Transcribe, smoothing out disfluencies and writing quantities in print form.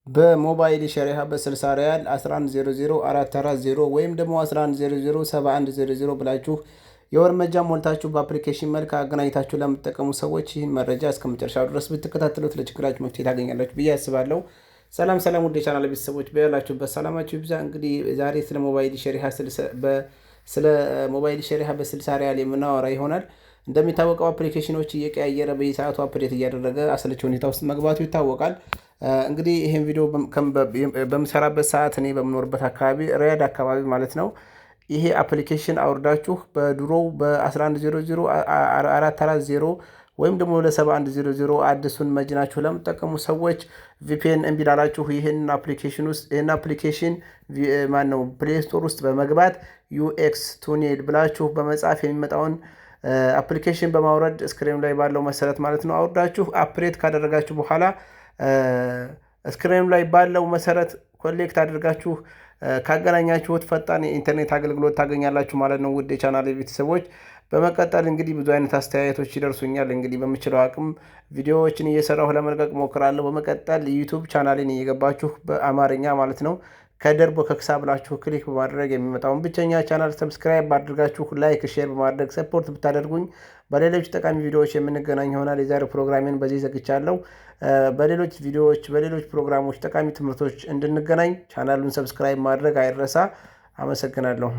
በሞባይል ሸሪሃ በ60 ሪያል 1100440 ወይም ደግሞ 11007100 ብላችሁ የወር መጃ ሞልታችሁ በ application መልክ አገናኝታችሁ ለምትጠቀሙ ሰዎች ይህን መረጃ እስከ መጨረሻው ድረስ ብትከታተሉት ለችግራችሁ መፍትሄ ታገኛላችሁ ብዬ አስባለሁ። ሰላም ሰላም፣ ውድ የቻናል ቤተሰቦች፣ በያላችሁበት ሰላማችሁ ይብዛ። እንግዲህ ዛሬ ስለ ሞባይል ሸሪሃ በ60 ሪያል የምናወራ ይሆናል። እንደሚታወቀው application ኖች እየቀያየረ በየሰዓቱ update እያደረገ አሰልቺ ሁኔታ ውስጥ መግባቱ ይታወቃል። እንግዲህ ይህን ቪዲዮ በምሰራበት ሰዓት እኔ በምኖርበት አካባቢ፣ ሪያድ አካባቢ ማለት ነው፣ ይሄ application አውርዳችሁ በድሮው በ1100440 ወይም ደግሞ ለ7100 አዲሱን መጅናችሁ ለምትጠቀሙ ሰዎች VPN እምቢ ላላችሁ ይህን application ማን ነው Play Store ውስጥ በመግባት UX Tunnel ብላችሁ በመጻፍ የሚመጣውን application በማውረድ screen ኑ ላይ ባለው መሰረት ማለት ነው፣ አውርዳችሁ update ካደረጋችሁ በኋላ screen ኑ ላይ ባለው መሰረት connect አድርጋችሁ ካገናኛችሁት ፈጣን የኢንተርኔት አገልግሎት ታገኛላችሁ ማለት ነው። ውድ የቻናል ቤተሰቦች፣ በመቀጠል እንግዲህ ብዙ አይነት አስተያየቶች ይደርሱኛል። እንግዲህ በምችለው አቅም ቪዲዮዎችን እየሰራሁ ለመልቀቅ ሞክራለሁ። በመቀጠል YouTube ቻናሌን እየገባችሁ በአማርኛ ማለት ነው ከደር ቦከክሳ ብላችሁ click በማድረግ የሚመጣውን ብቸኛ channel subscribe አድርጋችሁ like፣ share በማድረግ support ብታደርጉኝ በሌሎች ጠቃሚ ቪዲዮዎች የምንገናኝ ይሆናል። የዛሬው ፕሮግራሜን በዚህ ዘግቻለሁ። በሌሎች ቪዲዮዎች፣ በሌሎች ፕሮግራሞች፣ ጠቃሚ ትምህርቶች እንድንገናኝ ቻናሉን subscribe ማድረግ አይረሳ። አመሰግናለሁ።